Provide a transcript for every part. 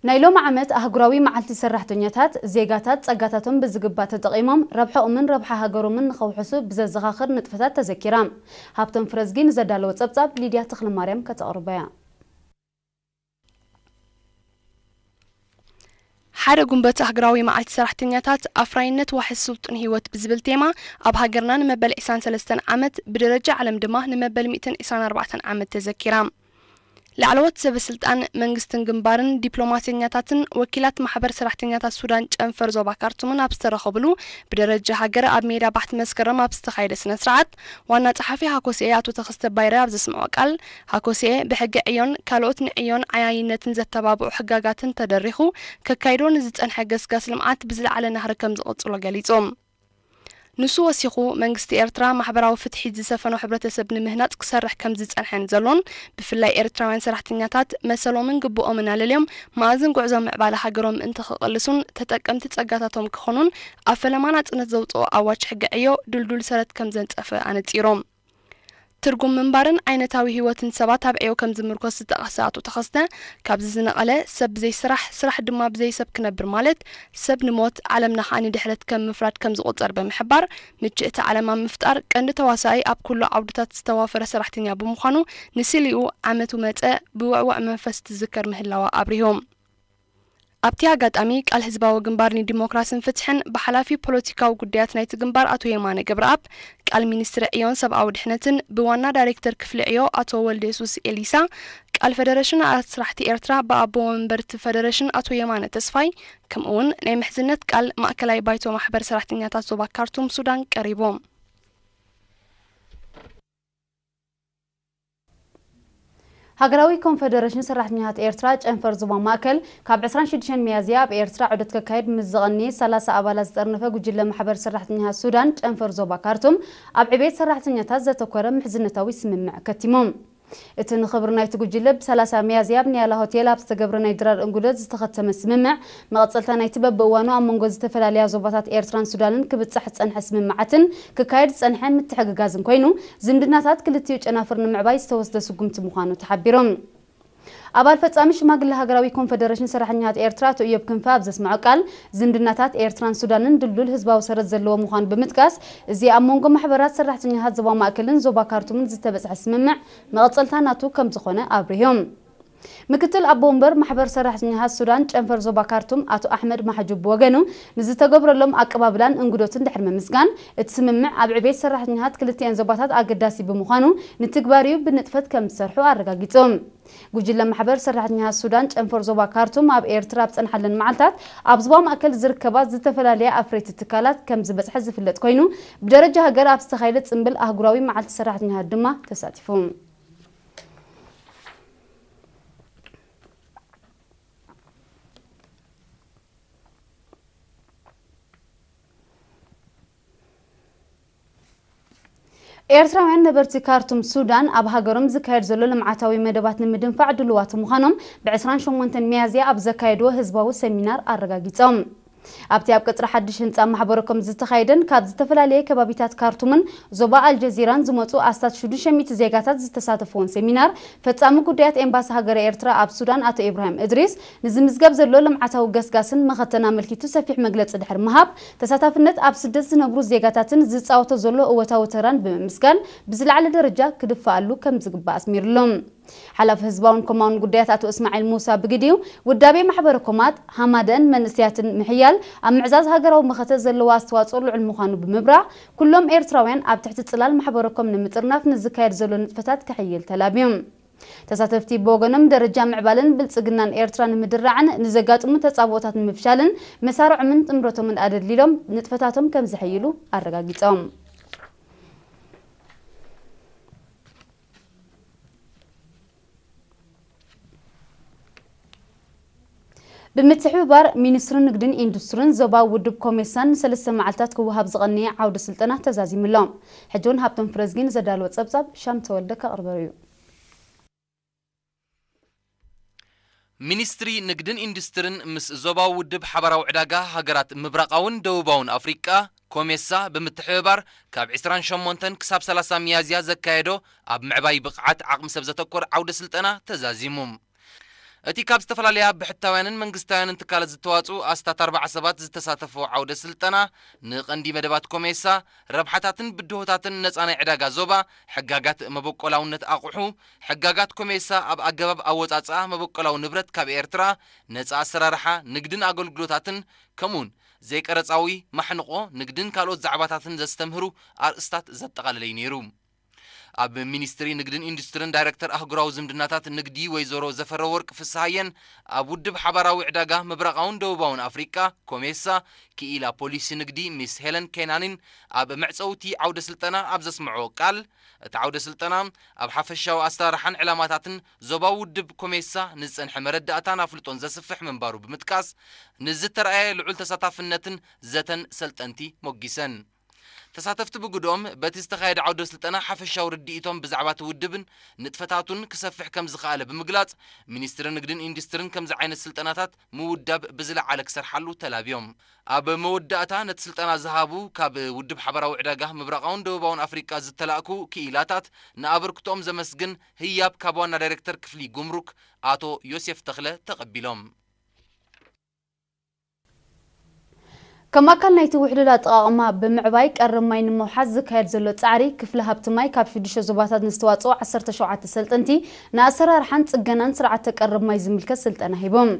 ናይ ሎሚ ዓመት ኣህጉራዊ መዓልቲ ሰራሕተኛታት፣ ዜጋታት ጸጋታቶም ብዝግባእ ተጠቒሞም ረብሓኦምን ረብሓ ሃገሮምን ንኸውሕሱ ብዘዘኻኽር ንጥፈታት ተዘኪራ። ሃብቶም ፍረዝጊ ንዘዳለወ ጸብጻብ ሊድያ ተኽለማርያም ከተቕርቦ እያ። ሓደ ጉንበት ኣህጉራዊ መዓልቲ ሰራሕተኛታት፣ ኣፍራይነት ዋሕስ ስልጡን ህይወት ብዝብል ቴማ፣ ኣብ ሃገርና ንመበል ዕስራን ሰለስተን ዓመት፣ ብደረጃ ዓለም ድማ ንመበል ሚእትን ዕስራን ኣርባዕተን ዓመት ተዘኪራ። ላዕለዎት ሰበ ስልጣን መንግስትን ግንባርን፣ ዲፕሎማሰኛታትን ወኪላት ማሕበር ሰራሕተኛታት ሱዳን ጨንፈር ዞባ ካርቱምን ኣብ ዝተረኸብሉ፣ ብደረጃ ሃገር ኣብ ሜዳ ባሕቲ መስከረም ኣብ ዝተኻየደ ስነ ስርዓት፣ ዋና ጸሓፊ ሃኮስኤ ኣቶ ተኸስተ ባይረ ኣብ ዘስምዖ ቃል፣ ሃኮስኤ ብሕጊ ዕዮን ካልኦት ንዕዮን ዓያይነትን ዘተባብዑ ሕጋጋትን ተደሪኹ ከካይዶ ንዝጸንሐ ገስጋስ ልምዓት ብዝለዓለ ናህሪ ከም ዝቕጽሎ ገሊጹ። ንሱ ወሲኹ፣ መንግስቲ ኤርትራ ማሕበራዊ ፍትሒ ዝሰፈኖ ሕብረተሰብ ንምህናጽ ክሰርሕ ከም ዝጸንሐን ዘሎን፣ ብፍላይ ኤርትራውያን ሰራሕተኛታት መሰሎምን ግብኦምን ኣለልዮም መኣዝን ጉዕዞ ምዕባለ ሃገሮም እንተኽቕልሱን ተጠቀምቲ ጸጋታቶም ክኾኑን ኣብ ፈለማ ናጽነት ዘውጽኦ ኣዋጅ ሕጊ ዕዮ ድልዱል ሰረት ከም ዘንጸፈ ኣነጺሮም። ትርጉም ምንባርን ዓይነታዊ ህይወትን ሰባት ኣብ ዕዮ ከም ዝምርኮስ ዝጠቐሰ ኣቶ ተኸስተ፣ ካብዚ ዝነቐለ ሰብ ብዘይ ስራሕ፣ ስራሕ ድማ ብዘይ ሰብ ክነብር ማለት፣ ሰብ ንሞት፣ ዓለምና ኸኣ ንድሕረት ከም ምፍራድ ከም ዝቑጸር ብምሕባር፣ ምችእቲ ዓለም ኣብ ምፍጣር ቀንዲ ተዋሳኣይ ኣብ ኩሉ ዓውድታት ዝተዋፈረ ሰራሕተኛ ብምዃኑ፣ ንስሊኡ ዓመቱ መጸ ብውዕውዕ መንፈስ ትዝከር ምህላዋ ኣብሪሆም። ኣብቲ ኣጋጣሚ፣ ቃል ህዝባዊ ግንባር ንዲሞክራስን ፍትሕን ብሓላፊ ፖለቲካዊ ጉዳያት ናይቲ ግንባር ኣቶ የማነ ገብረኣብ፣ ቃል ሚኒስትሪ ዕዮን ሰብኣዊ ድሕነትን ብዋና ዳይሬክተር ክፍሊ ዕዮ ኣቶ ወልደየሱስ ኤሊሳ፣ ቃል ፈደረሽን ኣስራሕቲ ኤርትራ ብኣቦ ወንበርቲ ፈደረሽን ኣቶ የማነ ተስፋይ፣ ከምኡውን ናይ ምሕዝነት ቃል ማእከላይ ባይቶ ማሕበር ሰራሕተኛታት ዞባ ካርቱም ሱዳን ቀሪቦም። ሃገራዊ ኮንፈደረሽን ሰራሕተኛታት ኤርትራ ጨንፈር ዞባ ማእከል፣ ካብ ዕስራን ሽዱሽተን ሚያዝያ ኣብ ኤርትራ ዑደት ከካይድ ምስ ዝቐነየ ሰላሳ ኣባላት ዝጠርነፈ ጉጅለ ማሕበር ሰራሕተኛታት ሱዳን ጨንፈር ዞባ ካርቱም፣ ኣብ ዕቤት ሰራሕተኛታት ዘተኮረ ምሕዝነታዊ ስምምዕ ከቲሞም። እቲ ንኽብሪ ናይቲ ጉጅለ ብሰላሳ ሚያዝያ ኣብ ኒያላ ሆቴል ኣብ ዝተገብረ ናይ ድራር እንጉደት ዝተኸተመ ስምምዕ፣ መቐጸልታ ናይቲ በብእዋኑ ኣብ መንጎ ዝተፈላለያ ዞባታት ኤርትራን ሱዳንን ክብጻሕ ዝጸንሐ ስምምዓትን ክካየድ ዝጸንሐ ምትሕግጋዝን ኮይኑ፣ ዝምድናታት ክልቲኡ ጨናፍር ንምዕባይ ዝተወስደ ስጉምቲ ምዃኑ ተሓቢሮም። ኣባል ፈጻሚ ሽማግለ ሃገራዊ ኮንፈደረሽን ሰራሕተኛታት ኤርትራ ኣቶ እዮብ ክንፈ ኣብ ዘስምዖ ቃል፣ ዝምድናታት ኤርትራን ሱዳንን ድልዱል ህዝባዊ ሰረት ዘለዎ ምዃኑ ብምጥቃስ፣ እዚ ኣብ መንጎ ማሕበራት ሰራሕተኛታት ዞባ ማእከልን ዞባ ካርቱምን ዝተበጽሐ ስምምዕ መቐጸልታ ናቱ ከም ዝኾነ ኣብሪሆም። ምክትል ኣቦ ወንበር ማሕበር ሰራሕተኛታት ሱዳን ጨንፈር ዞባ ካርቱም ኣቶ ኣሕመድ ማሕጁብ ብወገኑ፣ ንዝተገብረሎም ኣቀባብላን እንግዶትን ድሕሪ ምምስጋን፣ እቲ ስምምዕ ኣብ ዕቤት ሰራሕተኛታት ክልቲኤን ዞባታት ኣገዳሲ ብምዃኑ፣ ንትግባሪኡ ብንጥፈት ከም ዝሰርሑ ኣረጋጊጹ። ጉጅለ ማሕበር ሰራሕተኛታት ሱዳን ጨንፈር ዞባ ካርቱም ኣብ ኤርትራ ኣብ ጸንሓለን መዓልታት፣ ኣብ ዞባ ማእከል ዝርከባ ዝተፈላለያ ኣፍረይቲ ትካላት ከም ዝበጽሐ ዝፍለጥ ኮይኑ፣ ብደረጃ ሃገር ኣብ ዝተኻየደ ጽምብል ኣህጉራዊ መዓልቲ ሰራሕተኛታት ድማ ተሳቲፉ። ኤርትራውያን ነበርቲ ካርቱም ሱዳን፣ ኣብ ሃገሮም ዝካየድ ዘሎ ልምዓታዊ መደባት ንምድንፋዕ ድሉዋት ምዃኖም፣ ብ ዕስራን ሸሞንተን ሚያዝያ ኣብ ዘካየድዎ ህዝባዊ ሰሚናር ኣረጋጊጾም። ኣብቲ ኣብ ቅጽሪ ሓድሽ ህንጻ ማሕበረኮም ዝተኻየደን ካብ ዝተፈላለየ ከባቢታት ካርቱምን ዞባ ኣልጀዚራን ዝመጹ ኣስታት ሽዱሽተ ሚእቲ ዜጋታት ዝተሳተፍዎን ሰሚናር፣ ፈጻሚ ጉዳያት ኤምባሲ ሃገረ ኤርትራ ኣብ ሱዳን ኣቶ ኢብራሂም እድሪስ፣ ንዝምዝገብ ዘሎ ልምዓታዊ ገስጋስን መኸተን ኣመልኪቱ ሰፊሕ መግለጺ ድሕሪ ምሃብ፣ ተሳታፍነት ኣብ ስደት ዝነብሩ ዜጋታትን ዝጻወቶ ዘሎ እወታዊ ተራን ብምምስጋን፣ ብዝለዓለ ደረጃ ክድፈኣሉ ከም ዝግባእ ኣስሚርሎም። ሓላፊ ህዝባውን ኮማውን ጉዳያት ኣቶ እስማዒል ሙሳ ብግዲኡ፣ ውዳቤ ማሕበረ ኮማት፣ ሃማደን መንእሰያትን ምሕያል፣ ኣብ ምዕዛዝ ሃገራዊ መኸተ ዘለዎ ኣስተዋጽኦ ልዑል ምዃኑ ብምብራህ፣ ኩሎም ኤርትራውያን ኣብ ትሕቲ ጽላል ማሕበረ ኮም ንምጥርናፍ ንዝካየድ ዘሎ ንጥፈታት ክሕይል ተላብዮም። ተሳተፍቲ ብወገኖም፣ ደረጃ ምዕባለን ብልጽግናን ኤርትራ ንምድራዕን ንዘጋጥሙ ተጻብኦታት ንምፍሻልን መሳርዖምን ጥምረቶምን ኣደልዲሎም ንጥፈታቶም ከም ዘሕይሉ ኣረጋጊጾም። ብምትሕብባር ሚኒስትሪ ንግድን ኢንዱስትርን ዞባዊ ውድብ ኮሜሳን ንሰለስተ መዓልታት ክወሃብ ዝቐነየ ዓውደ ስልጠና ተዛዚሙ ኣሎ። ሕጂ እውን ሃብቶም ፍረዝጊ ንዘዳለወ ጸብጻብ ሻም ተወልደ ከቕርበሩ እዩ። ሚኒስትሪ ንግድን ኢንዱስትርን ምስ ዞባዊ ውድብ ሓባራዊ ዕዳጋ ሃገራት ምብራቓውን ደቡባውን ኣፍሪቃ፣ ኮሜሳ፣ ብምትሕብባር ካብ ዕስራን ሸሞንተን ክሳብ ሰላሳ ሚያዝያ ዘካየዶ ኣብ ምዕባይ ብቕዓት ዓቕሚ ሰብ ዘተኮረ ዓውደ ስልጠና ተዛዚሙ። እቲ ካብ ዝተፈላለያ ብሕታውያንን መንግስታውያንን ትካላት ዝተዋጽኡ ኣስታት ኣርባዓ ሰባት ዝተሳተፎ ዓውደ ስልጠና፣ ንቐንዲ መደባት ኮሜሳ፣ ረብሓታትን ብድሆታትን ነጻ ናይ ዕዳጋ ዞባ፣ ሕጋጋት መበቆላውነት ኣቑሑ፣ ሕጋጋት ኮሜሳ ኣብ ኣገባብ ኣወጻጽኣ መበቆላዊ ንብረት ካብ ኤርትራ፣ ነጻ ኣሰራርሓ ንግድን ኣገልግሎታትን፣ ከምኡውን ዘይቀረጻዊ ማሕንቆ ንግድን ካልኦት ዛዕባታትን ዘስተምህሩ ኣርእስታት ዘጠቓለለ እዩ ነይሩ። ኣብ ሚኒስትሪ ንግድን ኢንዱስትሪን ዳይሬክተር ኣህጉራዊ ዝምድናታት ንግዲ ወይዘሮ ዘፈረወርቅ ፍስሃየን፣ ኣብ ውድብ ሓባራዊ ዕዳጋ ምብራቓውን ደቡባውን ኣፍሪቃ፣ ኮሜሳ፣ ክኢላ ፖሊሲ ንግዲ ሚስ ሄለን ኬናኒን ኣብ መዕጸውቲ ዓውደ ስልጠና ኣብ ዘስምዖ ቃል፣ እቲ ዓውደ ስልጠና ኣብ ሓፈሻዊ ኣሰራርሓን ዕላማታትን ዞባዊ ውድብ ኮሜሳ ንዝጸንሐ መረዳእታን ኣፍልጦን ዘስፍሕ ምንባሩ ብምጥቃስ፣ ንዝተረኣየ ልዑል ተሳታፍነትን ዘተን ሰልጠንቲ ሞጊሰን። ተሳተፍቲ ብግድኦም፣ በቲ ዝተኻየደ ዓውደ ስልጠና ሓፈሻዊ ርድኢቶም ብዛዕባ እቲ ውድብን ንጥፈታቱን ክሰፍሕ ከም ዝኸኣለ ብምግላጽ፣ ሚኒስትሪ ንግድን ኢንዱስትሪን ከምዚ ዓይነት ስልጠናታት ምውዳብ ብዝለዓለ ክሰርሓሉ ተላብዮም። ኣብ መወዳእታ ነቲ ስልጠና ዝሃቡ ካብ ውድብ ሓባራዊ ዕዳጋ ምብራቓውን ደቡባውን ኣፍሪቃ ዝተላእኩ ክኢላታት፣ ንኣበርክቶኦም ዘመስግን ህያብ ካብ ዋና ዳይሬክተር ክፍሊ ጉምሩክ ኣቶ ዮሴፍ ተኽለ ተቐቢሎም። ከም ኣካል ናይቲ ውሕሉል ኣጠቓቕማ ብምዕባይ ቀረብ ማይ ንምውሓስ ዝካየድ ዘሎ ጻዕሪ፣ ክፍሊ ሃብቲ ማይ ካብ ሽዱሽተ ዞባታት ንዝተዋጽኦ ዓሰርተ ሸውዓተ ሰልጠንቲ ንኣሰራርሓን ጽገናን ስርዓተ ቀረብ ማይ ዝምልከት ስልጠና ሂቦም።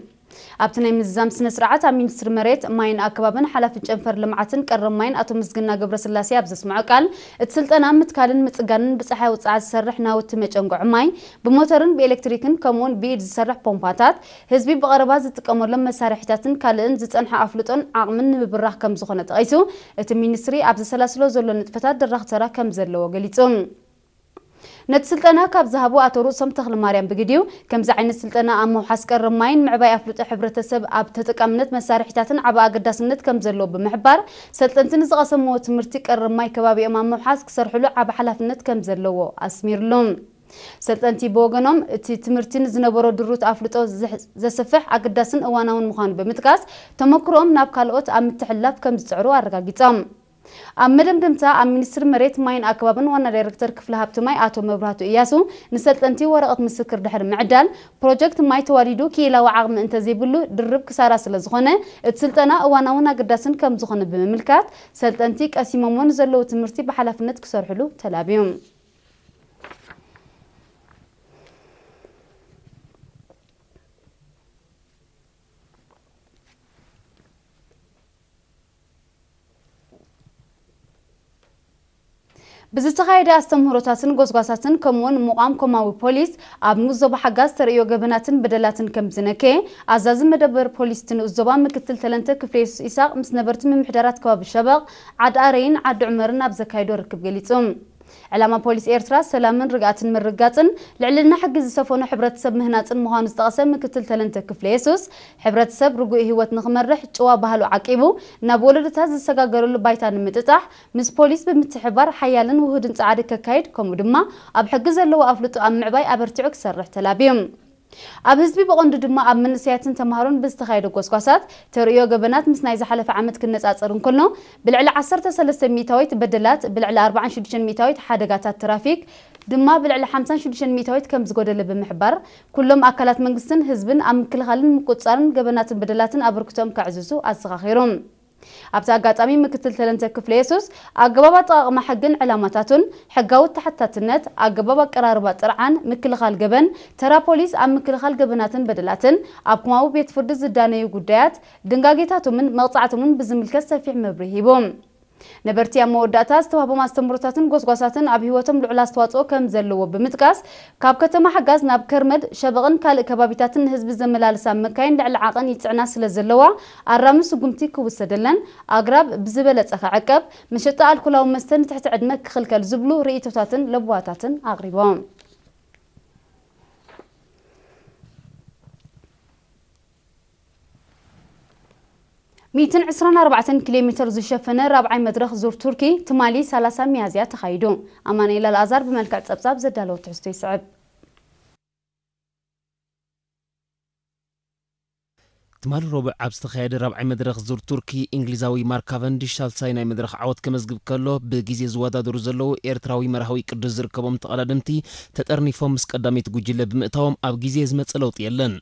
ኣብቲ ናይ ምዝዛም ስነ ስርዓት ኣብ ሚኒስትሪ መሬት፣ ማይን ኣከባብን ሓላፊ ጨንፈር ልምዓትን ቀረብ ማይን ኣቶ ምስግና ገብረስላሴ ኣብ ዘስምዖ ቃል፣ እቲ ስልጠና ምትካልን ምጽጋንን ብጸሓይ ውጽዓት ዝሰርሕ ናውቲ መጨንጎዒ ማይ፣ ብሞተርን ብኤሌክትሪክን ከምኡውን ብኢድ ዝሰርሕ ፖምፓታት፣ ህዝቢ ብቐረባ ዝጥቀመሎም መሳርሒታትን ካልእን ዝጸንሐ ኣፍልጦን ዓቕምን ንምብራኽ ከም ዝኾነ ጠቒሱ፣ እቲ ሚኒስትሪ ኣብ ዘሰላስሎ ዘሎ ንጥፈታት ድራኽ ተራ ከም ዘለዎ ገሊጹ። ነቲ ስልጠና ካብ ዝሃቡ ኣቶ ርእሶም ተኽለማርያም ብግዲኡ፣ ከምዚ ዓይነት ስልጠና ኣብ ምውሓስ ቀረብ ማይን ምዕባይ ኣፍልጦ ሕብረተሰብ ኣብ ተጠቃምነት መሳርሒታትን ዓቢ ኣገዳስነት ከም ዘለዎ ብምሕባር፣ ሰልጠንቲ ንዝቐሰምዎ ትምህርቲ ቀረብ ማይ ከባቢኦም ኣብ ምውሓስ ክሰርሕሉ ዓቢ ሓላፍነት ከም ዘለዎ ኣስሚርሉ። ሰልጠንቲ ብወገኖም፣ እቲ ትምህርቲ ንዝነበሮ ድሩት ኣፍልጦ ዘሕ-፣ ዘስፍሕ ኣገዳስን እዋናውን ምዃኑ ብምጥቃስ፣ ተመክሮኦም ናብ ካልኦት ኣብ ምትሕልላፍ ከም ዝጽዕሩ ኣረጋጊጾም። ኣብ መደምደምታ፣ ኣብ ሚኒስትሪ መሬት፣ ማይን ኣከባብን ዋና ዳይሬክተር ክፍሊ ሃብቲ ማይ ኣቶ መብራህቱ እያሱ ንሰልጠንቲ ወረቐት ምስክር ድሕሪ ምዕዳል፣ ፕሮጀክት ማይ ተዋዲዱ ክኢላዊ ዓቕሚ እንተዘይብሉ ድርብ ክሳራ ስለ ዝኾነ፣ እቲ ስልጠና እዋናውን ኣገዳስን ከም ዝኾነ ብምምልካት፣ ሰልጠንቲ ቀሲሞሞ ንዘለዉ ትምህርቲ ብሓላፍነት ክሰርሕሉ ተላብዩ። ብዝተኻየደ ኣስተምህሮታትን ጎስጓሳትን ከምኡውን ምቋም ኮማዊ ፖሊስ ኣብ ንኡስ ዞባ ሓጋዝ ተርእዮ ገበናትን በደላትን ከም ዝነከየ ኣዛዚ መደበር ፖሊስ እቲ ንኡስ ዞባ ምክትል ተለንተ ክፍለ የሱስ ኢሳቕ ምስ ነበርቲ ምምሕዳራት ከባቢ ሸበቕ፣ ዓዲ ኣረይን ዓዲ ዑመርን ኣብ ዘካየዶ ርክብ ገሊጹ። ዕላማ ፖሊስ ኤርትራ ሰላምን ርግኣትን ምርግጋጽን ልዕልና ሕጊ ዝሰፈኖ ሕብረተሰብ ምህናጽን ምዃኑ ዝጠቐሰ ምክትል ተለንተ ክፍለ የሱስ፣ ሕብረተሰብ ርጉእ ህይወት ንኽመርሕ ጭዋ ባህሉ ዓቂቡ ናብ ወለዶታት ዝሰጋገረሉ ባይታ ንምጥጣሕ ምስ ፖሊስ ብምትሕብባር ሓያልን ውሁድን ጻዕሪ ከካይድ ከምኡ ድማ ኣብ ሕጊ ዘለዎ ኣፍልጦ ኣብ ምዕባይ ኣበርቲዑ ክሰርሕ ተላብዩ። ኣብ ህዝቢ ብቐንዱ ድማ ኣብ መንእሰያትን ተምሃሮን ብዝተኻየደ ጎስጓሳት ተርእዮ ገበናት ምስ ናይ ዝሓለፈ ዓመት ክነጻጸር እንከሎ፣ ብልዕሊ ዓሰርተ ሰለስተ ሚእታዊት በደላት፣ ብልዕሊ ኣርባዓን ሽዱሽተን ሚእታዊት ሓደጋታት ትራፊክ ድማ ብልዕሊ ሓምሳን ሽዱሽተን ሚእታዊት ከም ዝጎደለ ብምሕባር፣ ኩሎም ኣካላት መንግስትን ህዝብን ኣብ ምክልኻልን ምቁጽጻርን ገበናትን በደላትን ኣበርክቶኦም ከዕዝዙ ኣዘኻኺሩ። ኣብቲ ኣጋጣሚ ምክትል ተለንተ ክፍለ የሱስ፣ ኣገባብ ኣጠቓቕማ ሕግን ዕላማታቱን፣ ሕጋዊ ተሓታትነት፣ ኣገባብ ኣቀራርባ ጥርዓን፣ ምክልኻል ገበን፣ ተራ ፖሊስ ኣብ ምክልኻል ገበናትን በደላትን፣ ኣብ ኮማዊ ቤት ፍርዲ ዝዳነዩ ጉዳያት፣ ድንጋጌታቶምን መቕጻዕቶምን ብዝምልከት ሰፊሕ መብርሂ ሂቡ። ነበርቲ ኣብ መወዳእታ ዝተዋህቦም ኣስተምህሮታትን ጎስጓሳትን ኣብ ህይወቶም ልዑል ኣስተዋጽኦ ከም ዘለዎ ብምጥቃስ፣ ካብ ከተማ ሓጋዝ ናብ ከርመድ፣ ሸበቕን ካልእ ከባቢታትን ንህዝቢ ዘመላልሳ መካይን ልዕሊ ዓቐን ይጽዕና ስለ ዘለዋ፣ ኣራሚ ስጉምቲ ክውሰደለን፣ ኣግራብ ብዝበለጸ ክዕቀብ፣ መሸጣ ኣልኮላዊ መስተ ንትሕቲ ዕድመ ክኽልከል ዝብሉ ርእይቶታትን ለበዋታትን ኣቕሪቦም። ሚእትን ዕስራን ኣርባዕተን ኪሎ ሜትር ዝሸፈነ ራብዓይ መድረኽ ዙር ቱርኪ ትማሊ ሰላሳ ሚያዝያ ተኻይዱ። ኣማኑኤል ኣልኣዛር ብመልክዕ ጸብጻብ ዘዳለዎ ትሕዝቶ ይስዕብ። ትማሊ ረቡዕ ኣብ ዝተኻየደ ራብዓይ መድረኽ ዙር ቱርኪ፣ እንግሊዛዊ ማርክ ካቨንዲሽ ሳልሳይ ናይ መድረኽ ዓወት ከመዝግብ ከሎ፣ ብግዜ ዝወዳደሩ ዘለዉ ኤርትራዊ መርሃዊ ቅዱስ ዝርከቦም ተቐዳደምቲ ተጠርኒፎም ምስ ቀዳመይቲ ጉጅለ ብምእታዎም ኣብ ግዜ ዝመጸ ለውጢ የለን።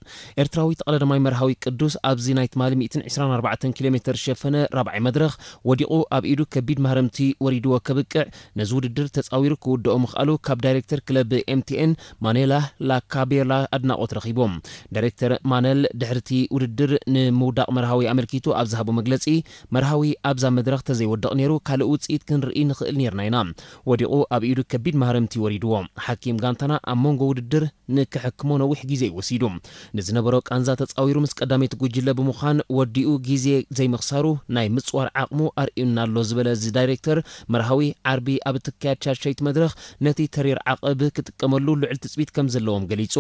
ኤርትራዊ ተቐዳዳማይ መርሃዊ ቅዱስ ኣብዚ ናይ ትማሊ ሚእትን ዕስራን ኣርባዕተን ኪሎ ሜተር ዝሸፈነ ራብዓይ መድረኽ ወዲቑ ኣብ ኢዱ ከቢድ ማህረምቲ ወሪድዎ ከብቅዕ ነዚ ውድድር ተጻዊሩ ክውድኦ ምኽኣሉ ካብ ዳይሬክተር ክለብ ኤምቲኤን ማኔላ ላካቤላ ኣድናቖት ረኺቦም። ዳይሬክተር ማነል ድሕርቲ ውድድር ንምውዳቕ መርሃዊ ኣመልኪቱ ኣብ ዝሃቦ መግለጺ፣ መርሃዊ ኣብዛ መድረኽ ተዘይወድቕ ነይሩ ካልእ ውጽኢት ክንርኢ ንኽእል ነይርና ኢና። ወዲቑ ኣብ ኢዱ ከቢድ ማህረምቲ ወሪድዎ። ሓኪም ጋንታና ኣብ መንጎ ውድድር ንክሕክሞ ነዊሕ ግዜ እዩ ወሲዱ። ንዝነበሮ ቃንዛ ተጻዊሩ ምስ ቀዳመይቲ ጉጅለ ብምዃን ወዲኡ ግዜ ዘይምኽሳሩ ናይ ምጽዋር ዓቕሙ ኣርእዩና ኣሎ ዝበለ እዚ ዳይሬክተር፣ መርሃዊ ዓርቢ ኣብ እትካየድ ሻድሸይቲ መድረኽ ነቲ ተሪር ዓቐብ ክጥቀመሉ ልዑል ትጽቢት ከም ዘለዎም ገሊጹ።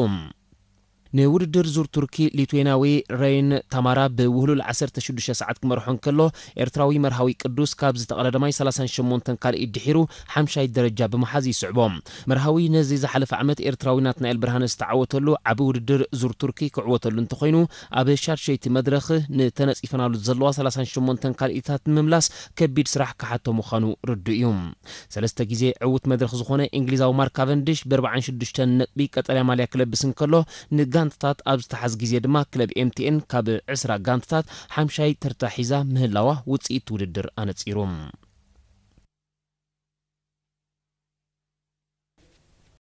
ንውድድር ዙር ቱርኪ ሊትዌናዊ ሬን ታማራ ብውህሉል ዓሰርተ ሽዱሽተ ሰዓት ክመርሖ እንከሎ፣ ኤርትራዊ መርሃዊ ቅዱስ ካብዚ ተቐዳዳማይ ሰላሳን ሸሞንተን ካልኢት ድሒሩ ሓምሻይ ደረጃ ብምሓዝ ይስዕቦ። መርሃዊ ነዚ ዝሓለፈ ዓመት ኤርትራዊ ናትናኤል ብርሃነ ዝተዓወተሉ ዓቢ ውድድር ዙር ቱርኪ ክዕወተሉ እንተኾይኑ፣ ኣብ ሻድሸይቲ መድረኽ ንተነጺፈናሉ ዘለዋ ሰላሳን ሸሞንተን ካልኢታት ንምምላስ ከቢድ ስራሕ ክሓቶ ምዃኑ ርዱእ እዩ። ሰለስተ ግዜ ዕዉት መድረኽ ዝኾነ እንግሊዛዊ ማርክ ካቨንዲሽ ብ ኣርባዓን ሽዱሽተን ነጥቢ ቀጠልያ ማልያ ክለብስ እንከሎ፣ ንጋንታታት ኣብ ዝተሓዝ ግዜ ድማ ክለብ ኤምቲኤን ካብ ዕስራ ጋንታታት ሓምሻይ ተርታ ሒዛ ምህላዋ ውጽኢት ውድድር ኣነጺሩ።